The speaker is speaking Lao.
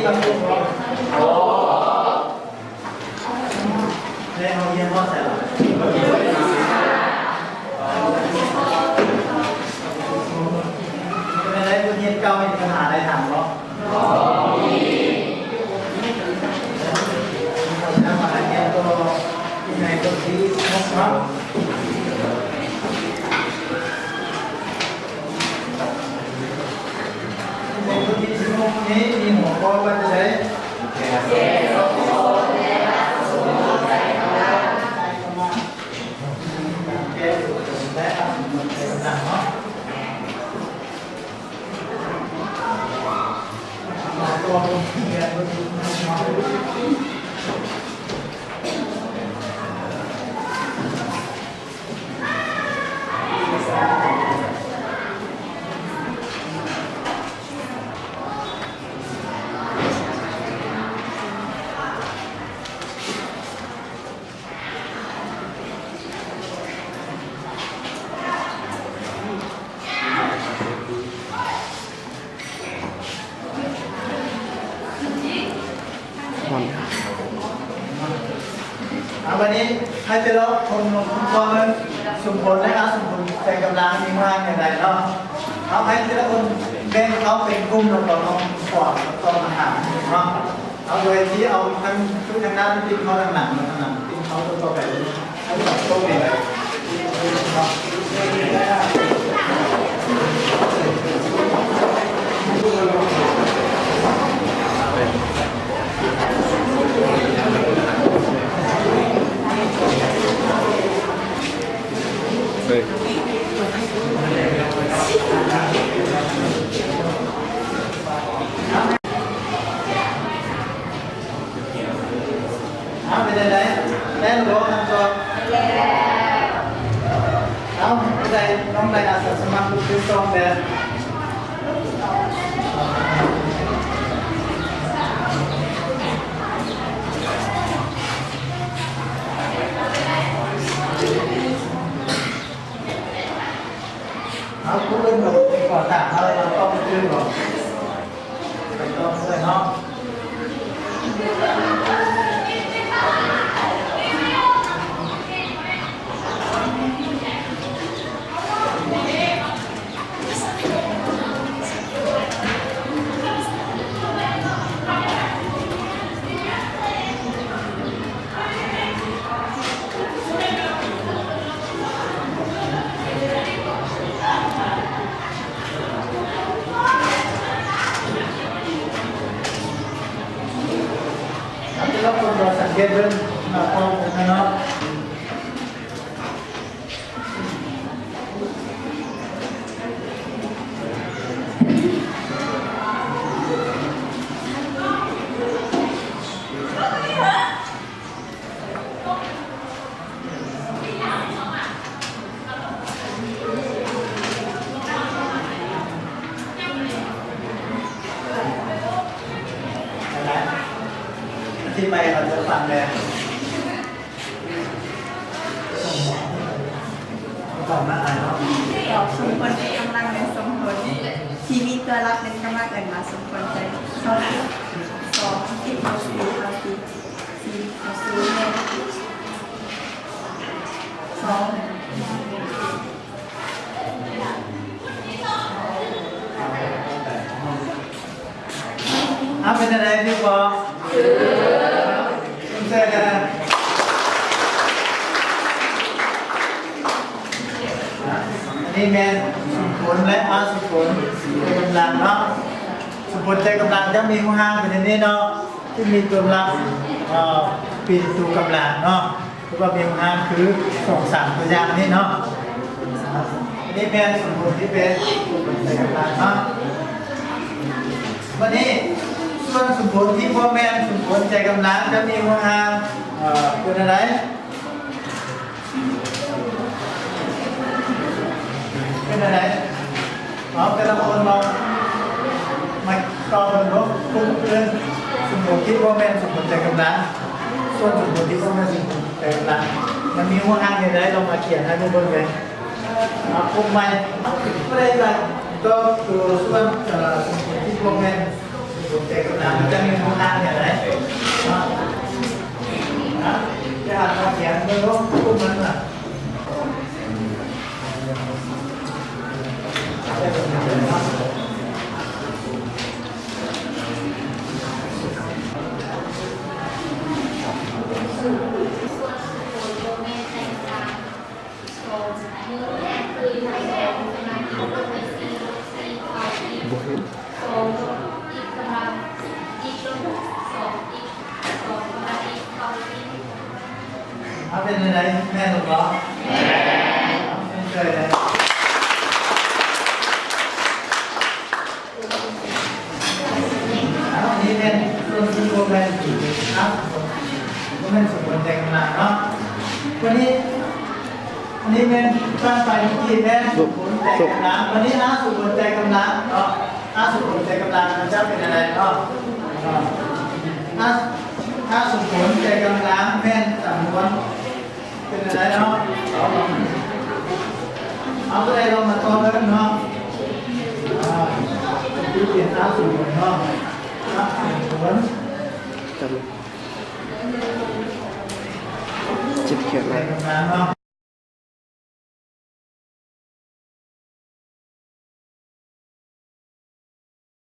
ແລ້ວເຮົາຮຽນຮອດໃສລະ? ເປັນຈັ່ງໃດ ບົດຮຽນເກົ່າມີບັນຫາໃດຖາມບໍ່? ໃນບົດທີສິບຫົກເນາະ ໃນບົດທີສິບຫົກນີ້ມີຫົວຂໍ້ວ່າຈັ່ງໃດ? ແກ້ສົມຜົນແລະອະສົມຜົນໃນກຳລັງເນາະ. ເອົາ ບາດນີ້ໃຫ້ແຕ່ລະຄົນລົງຄວາມສົມຜົນ ແລະ ອະສົມຜົນໃຈກຳລັງມີມາແນວໃດເນາະ. ເອົາ ໃຫ້ແຕ່ລະຄົນແບ່ງເຂົ້າເປັນກຸ່ມ ແລ້ວກໍລົງຄວາມຕອບຄຳຖາມເນາະ. ເອົາ ໂດຍທີ່ເອົາທັງ ທັງດ້ານທີ່ເຂົ້າທາງຫຼັງ ແລະ ທາງຫຼັງທີ່ເຂົ້າຕໍ່ໄປເລີຍ. ເອີ ເອົາ ເປັນຈັ່ງໃດ ແລ້ວບໍ່? ເອົາ ຜູ້ໃດ ນ້ອງໃດອາສາສະໝັກ ຄືສອງແບບ. ເອົາ ຜູ້ອື່ນກໍຂໍຖາມເຮົາ ເຮົາຕ້ອງຄືນບໍ່? ໄປຕໍ່ເລີຍເນາະ. ແຕ່ລະຄົນກໍສັງເກດເບິ່ງໜ້າກ້ອງເນາະ. ອະທິບາຍໃຫ້ເຂົາເຈົ້າຟັງແດ່. ສົມຜົນໃຈກຳລັງແມ່ນສົມຜົນທີ່ມີຕົວລັບເປັນກຳລັງເອີ້ນວ່າສົມຜົນໃຈ. ສອງ ສອງ ສິບ ເທົ່າ ສີ່ ເທົ່າ ສີ່ ສີ່ ເທົ່າ ສູນ ແມ່ນ ສອງ. ເອົາ ເປັນຈັ່ງໃດ ຖືກບໍ່? ສຸດຍອດ. ອັນນີ້ແມ່ນສົມຜົນ ແລະ ອະສົມຜົນໃຈກຳລັງເນາະ. ສົມຜົນໃຈກຳລັງຈະມີຮູບຮ່າງເປັນຢ່າງນີ້ເນາະ ທີ່ມີຕົວລັບ ເອີ ເປັນຕົວກຳລັງເນາະ. ຄືວ່າມີຮູບຮ່າງຄືສອງສາມຕົວຢ່າງນີ້ເນາະ. ອັນນີ້ແມ່ນສົມຜົນທີ່ເປັນສົມຜົນໃຈກຳລັງເນາະ. ບັດນີ້ສ່ວນສົມຜົນທີ່ບໍ່ແມ່ນສົມຜົນໃຈກຳລັງຈະມີຮູບຮ່າງ ເອີ ເປັນອັນໃດ? ເປັນອັນໃດ? ເອົາ ແຕ່ລະຄົນລອງມາຕອບເບິ່ງເນາະ. ກຸ່ມອື່ນ ສົມຜົນທີ່ບໍ່ແມ່ນສົມຜົນໃຈກຳລັງ ສ່ວນສົມຜົນທີ່ບໍ່ແມ່ນສົມຜົນໃຈກຳລັງ ມັນມີຮູບຮ່າງແນວໃດ? ລອງມາຂຽນໃຫ້ໝູ່ເບິ່ງເລີຍ. ເອົາ ກຸ່ມໃໝ່ ຜູ້ໃດລະຕອບຕົວສ່ວນ ເອີ ສົມຜົນທີ່ບໍ່ແມ່ນ ແຕ່ກຳລັງມັນຈະມີພະລັງຢ່າງໃດເນາະ ນະ ຈະຫາຂຽນເບິ່ງເນາະ ພວກມັນນະ. ບໍ່ເຫັນ ເອົາ ເປັນຈັ່ງໃດ ແມ່ນບໍ່? ແມ່ນ. ເອົາ ເຊີນເຊີນເລີຍ. ເອົາ ອັນນີ້ແມ່ນສ່ວນທີ່ບໍ່ແມ່ນ ເອົາ ບໍ່ແມ່ນສົມຜົນໃຈກຳລັງເນາະ. ບັດນີ້ ອັນນີ້ແມ່ນ ຕ່າງໄປທີ່ແມ່ນສົມຜົນໃຈກຳລັງ. ບັດນີ້ ອາ ສົມຜົນໃຈກຳລັງເນາະ ອາ ສົມຜົນໃຈກຳລັງ ມັນຈະເປັນຈັ່ງໃດເນາະ? ອາ ອາ ສົມຜົນໃຈກຳລັງແມ່ນຈຳນວນ ເປັນຈັ່ງໃດເນາະ? ເອົາ ເອົາ ຕົວໃດລອງມາຕອບເບິ່ງເນາະ. ອາ ຄືເປັນ ອາ ສົມຜົນເນາະ ອາ ສົມຜົນ ເຈັບແຂນ ໃນກຳລັງເນາະ.